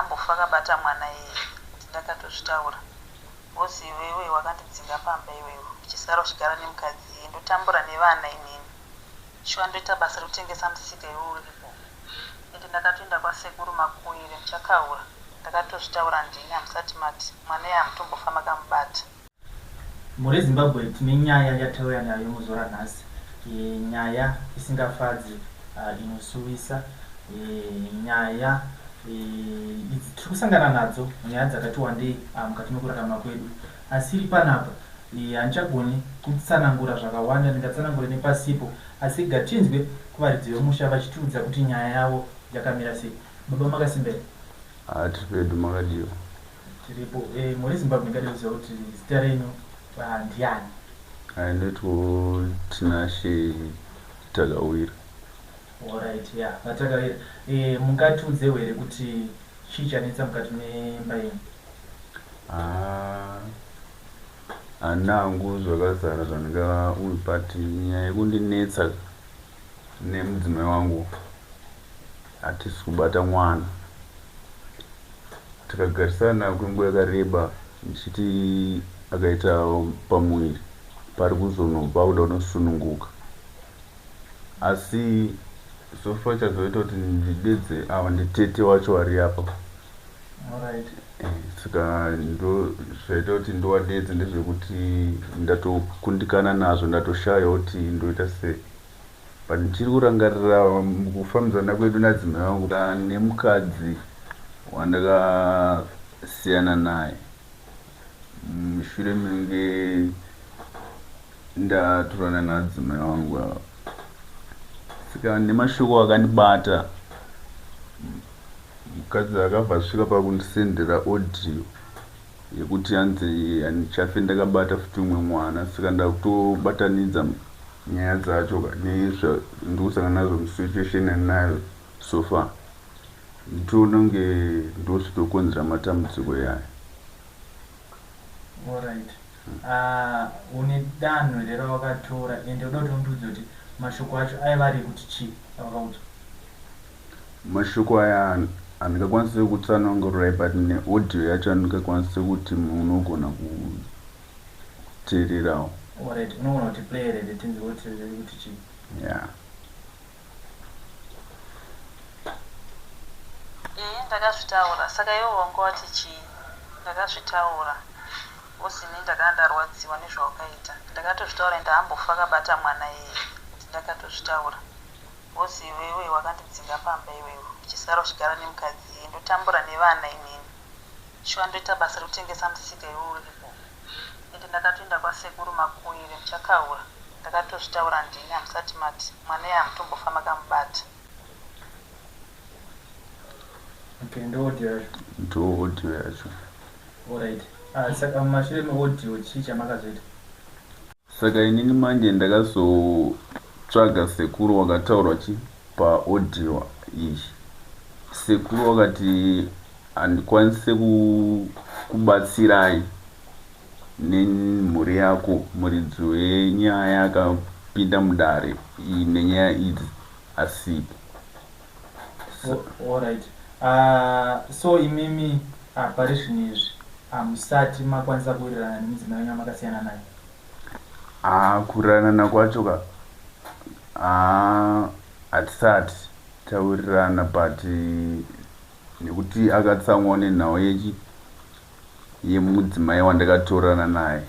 haambofa akabata mwana iyeye ndakatozvitaura because iwewe wakandidzinga pamba iwewe uchisara uchigara nemukadzi iye ndotambura nevana inini shuwa ndoita basa rekutengesa musika iwe uripo ende ndakatoenda kwasekuru Makuire muchakaura ndakatozvitaura ndini hamusati mati mwana iye hamutombofa makamubata. Mhuri yeZimbabwe tine nyaya yatauya nayo muzuva ranhasi, nyaya isingafadzi inosuwisa, nyaya idzi tiri kusangana nadzo nyaya dzakati wandei mukati mekurarama kwedu asi iri panapa handichagoni kutsanangura zvakawanda ndingatsanangure nepasipo asi gatinzwe kuvaridzi vemusha vachitiudza kuti nyaya yavo yakamira sei. Baba makasimba here? Haa tiri pedu makadiwa. Tiripo. Eh, mhuri Zimbabwe ingade kuziva kuti zita renyu ah, ndiani? Hai ndotwo Tinashe Takawira. Alright, yeah, vaTakawira. Eh, mungatiudzewo here kuti chii chanetsa mukati memba yenyu? Haa handina hangu zvakazara zvandinga but nyaya yekundinetsa nemudzimai wangu hatisi kubata mwana. Takagarisana kwenguva yakareba ndichiti akaita pamuviri pari kuzonobva akuda kunosununguka. Asi so far chazoita kuti ndidedze ava nditete wacho vari apa. Alright. Saka ndo zvaita kuti ndiwadedze ndezvekuti ndatokundikana nazvo ndatoshaya kuti ndoita sei. But ndichiri kurangarira mukufambidzana kwedu nadzimai vangu nemukadzi wandakasiyana naye mushure menge ndatorana nadzimai vangu ava. Saka nemashoko akandibata mukadzi akabva asvika pakundisendera audio yekuti hanzi handichafe ndakabata futi umwe mwana saka ndakutobatanidza nyaya dzacho ka nezvandikusangana nazvo musituation yandinayo so far nditoona kunge ndozvitokonzera matambudziko yaya. Alright. Ah, une danho here rawakatora ende uda kuti undiudze kuti mashoko acho aiva ari ekuti chii awakaudzwa? Mashoko aya handingakwanise kutsanangurai but neaudio yacho handingakwanise kuti munogona kuteererawo. Alright, unogona kuti play here tinzwe kuti riri kuti chii? Yeah. Ehe ndakazvitaura saka iwe wanga wati chii ndakazvitaura boss ini ndakanga ndarwadziwa nezvawakaita ndakatozvitaura ende haambofa akabata mwana iyeye ndakatozvitaura boss iwewe wakandidzinga pamba iwewe uchisara uchigara nemukadzi iyeye ndotambura nevana inini shuwa ndoita basa rekutengesa musika iwe uripo ende ndakatoenda kwasekuru Makuire muchakaura ndakatozvitaura ndini hamusati mati mwana iye hamutombofa makamubata. Okay, ndo audio yacho. Ndo audio yacho. Alright. Ah, saka mumashure meaudio chii chamakazoita? Saka inini manje ndakazotsvaga sekuru wakataurwa chi paaudio iyi. Sekuru wakati handikwanise kubatsirai nemhuri yako muridzi wenyaya akapinda mudare iyi nenyaya idzi asipo. Alright. Uh, so imimi uh, pari zvino izvi hamusati makwanisa kuwirirana nemudzimai wenyu wamakasiyana naye? Ah, kuwirirana kwacho ka ah, hatisati tawirirana but nekuti akatsamwawo nenhau yechi yemudzimai wandakatorana naye.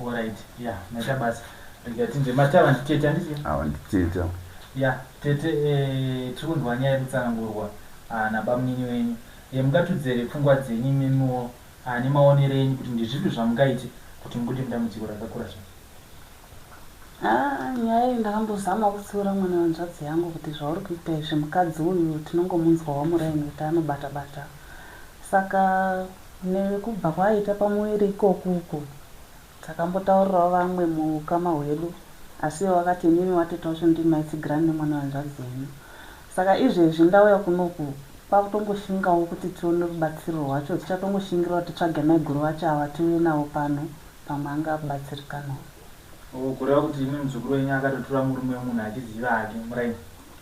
Alright, yeah, maita basa. Rega tinzwe mati ava nditete handiti? Ava nditete. Yeah, tete eh, tiri kunzwa nyaya iri kutsanangurwa ah, nabamunini wenyu. Eh, mungatiudzere pfungwa dzenyu imimiwo ah, nemaonero enyu kuti ndezvipi zvamungaite kuti mubude mudambudziko rakakura zvino? Haa nyaya iyi ndakambozama kutsiura mwana wehanzvadzi yangu kuti zvauri kuita izvi mukadzi uyu tinongomunzwawo muraini kuti anobata bata saka nekubva kwaaiita pamuviri ikoku uku takambotaurirawo vamwe muukama hwedu asi ivo vakati imimi vatete vacho ndimi maitsigirana nemwana wehanzvadzi yenyu saka izvezvi ndauya kunoku kwakutongoshingawo kuti tione rubatsiro rwacho tichatongoshingirawo titsvage maiguru vacho ava tiuye navo pano pamwe angabatsirikanawo. Oh kureva kuti imi muzukuru wenyu akatotora murume wemunhu achiziva hake muraini?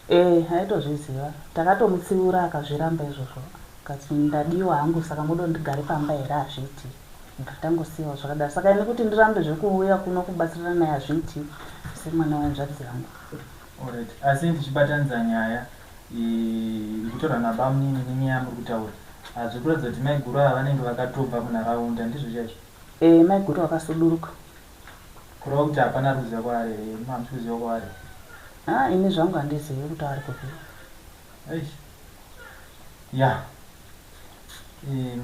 Eh aitozviziva takatomutsiura akazviramba izvozvo. Kati ndadiwa hangu saka moda ndigare pamba here hazviiti. Ndatangosiyiwa zvakadaro. Saka ini kuti ndirambe zvekuuya kuno kubatsirana naye hazviiti semwana wehanzvadzi yangu. Alright. Asi ndichibatanidza nyaya ikutorwa nabamunini nenyaya yamuri kutaura, zviri kuratidza kuti maiguru ava vanenge vakatobva munharaunda, ndizvo chaizvo? Eh, maiguru vakasuduruka. Kureva kuti hapana ari kuziva kwaari here? Hamusi kuziva kwaari? Ah, ini zvangu handizivi kuti ari kupi. Eish. Ya.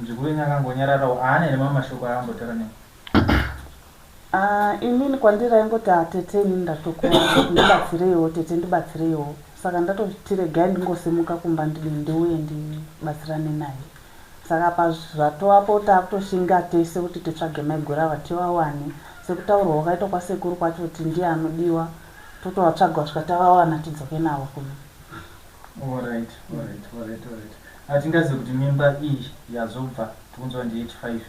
Muzukuru wenyu akangonyararawo, haana here mamwe mashoko aambotaura nemi? Ah, inini kwandiri aingoti ah, tete inini ndatokura ndibatsireiwo tete ndibatsireiwo saka ndatoti regai ndingosimuka kumba ndidi ndiuye ndibatsirane naye saka apa zvatovapo taakutoshinga tese kuti titsvage maiguru ava tivawane sekutaurwa kwakaitwa kwasekuru kwacho kuti ndiye anodiwa totovatsvaga kusvika tavawana tidzoke navo kuno. Alright, alright, alright, alright. Hatingazivi kuti mimba iyi yazobva tikunzwa ndi 85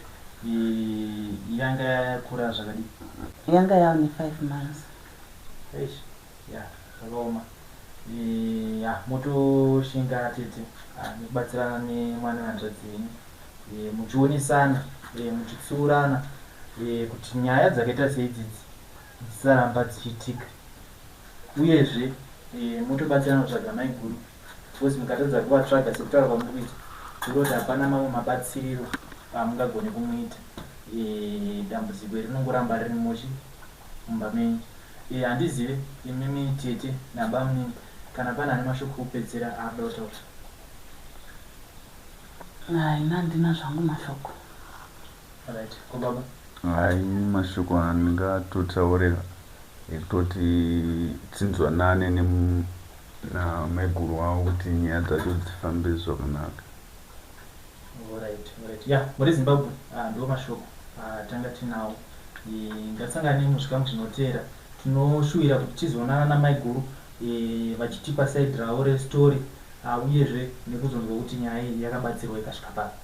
yanga yakura zvakadii? Yanga yava ne5 months. Eish, ya zvakaoma. Ya motoshinga tete nekubatsirana nemwana wehanzvadzi yenyu muchionesana, muchitsiurana kuti nyaya dzakaita seidzidzi dzisaramba dzichiitika. Uyezve motobatsirana kutsvaga maiguru because mukatadza kuvatsvaga sekutaura kwamuri kuita zvoreva kuti hapana mamwe mabatsiriro amungagone kumuita. Dambudziko iri rinongoramba riri mochi mumba menyu. Handizive imimi tete nabamunini kana pane ane mashoko ekupedzisira aada kutaura. Hai, ini handina zvangu mashoko. Alright, ko baba? Hai, mashoko andingatotaure ekutoti tinzwanane namaiguru wavo kuti nyaya dzacho dzifambe zvakanaka. Alright, alright. Ya, muri Zimbabwe, ndo mashoko atanga tinawo. Ngatisangane muzvikamu zvinoteera. Tinoshuwira kuti tizoonana namaiguru vachitipa side ravo restory uyezve nekuzonzwa kuti nyaya iyi yakabatsirwa ikasvika papi.